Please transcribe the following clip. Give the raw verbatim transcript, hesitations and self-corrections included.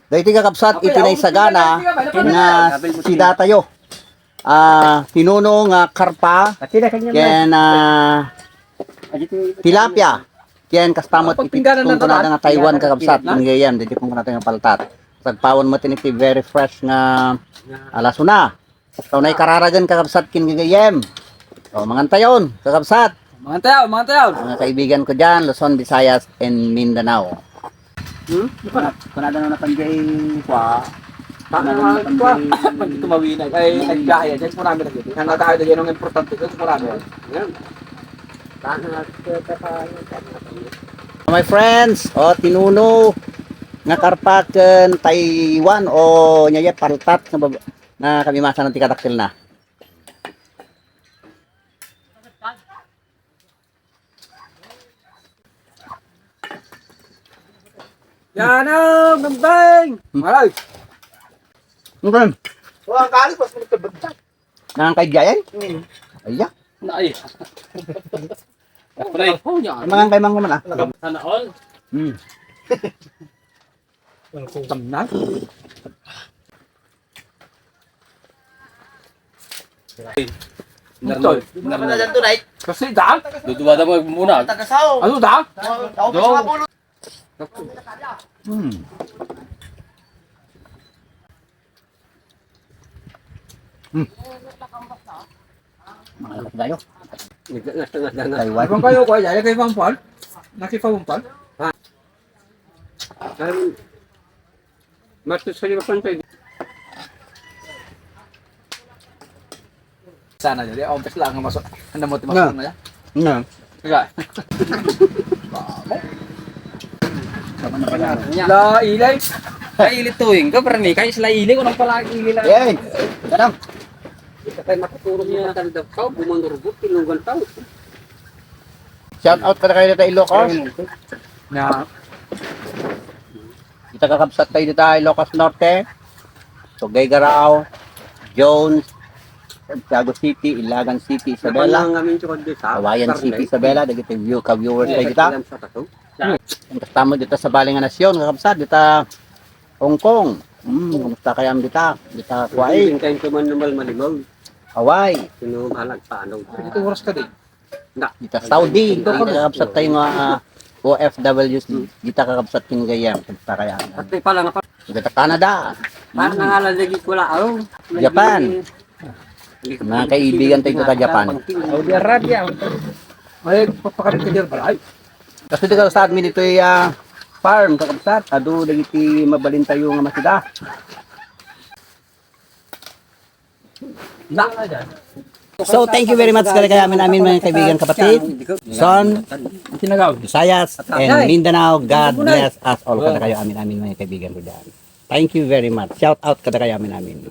Daytoy kakabsat, iti naisagana nga sidatayo. Ah, tinuno nga karpa, ken, ah, tilapia. Ken kasta met iti kunkunada nga Taiwan, kakabsat, ken gayyem, daytoy kunkunada nga paltat. Sagpaon met iti very fresh nga alasona. So, naikararagen, kakabsat, ken gagayyem. So, mangantayon, kakabsat. Mangantayon, mangantayon. Mga kaibigan ko dyan, Luzon, Visayas, and Mindanao. Hmm? Kuna-, kunada na napanjay kwa. Kunada na napanjay. Pag tumawinag, ay, nagbiyahe yan. Yan po namin lagi. Hanggang tayo, yan ang importante. Yan po namin. Yan. My friends, o, tinuno nga karpa ken Taiwan, o, nya, paltat nga bab-, nga kami masan ti kadakkel na. Yana, Bambang! Maray! Okay. Wala ka alis, mas pinagkabagta. Nangang kay Jayan? Hmm. Aya. Ay. Pre. Mangang kay Mang naman, ah. Sana all. Hmm. Tamna. Narnoy. Narnoy. Kasi da? Duduwa da mo muna. Ano da? Do. Hmm. Hmm. Mga anak tayo. Taiwan. Ibang kayo, kuya, dali kayo pampal? Nakipampan? Ha? Ay, matus kayo pampal. Sana jadi, ompes lang ang maso. Ano mo, timasok na yan? Nga. Kaya. La ilay. Ay, ilit tuwing ka, pero ni, kaya sila ili, walang pala ili lang. Yay! Tanam. Kita kayo makatulog niya. Tanda ka, bumanurgot, tinunggan tao. Shout out kada kayo dita Ilocos. Na. Kita kakabsat tayo dita Ilocos Norte. Tuguegarao, Jones, Santiago City, Ilagan City, Isabela, Kawayan City, Isabela, dagiti view, ka-viewers tayo dita. Kasta mo dita sa bali nga nasyon, kakabsat, dita Hong Kong. Hmm, kumusta kayam dita? Dita Kuwait. Hindi kayo tuman naman malimaw. Hawaii. Sino malag paano? Ito oras ka din. Dita Saudi, dita kakabsat tayo nga, ah, O F Ws, dita kakabsat ken gayyem, dita kaya. Pati pala nga pa. Dita Canada. Parang nangalan lagi ko lang, oh. Japan. Mga kaibigan tayo dita Japan. Saudi Arabia. Ay, papakarin ka dyan, balay. Kasi dita sa amin ditoy, ah, farm, kakabsat. Adu, dagiti mabalin tayo nga masida. So, thank you very much kadakayo amin-amin, mga kaibigan, kapatid. Son, Visayas, and Mindanao. God bless us all kadakayo amin-amin, mga kaibigan ko dyan. Thank you very much. Shout out kadakayo amin-amin.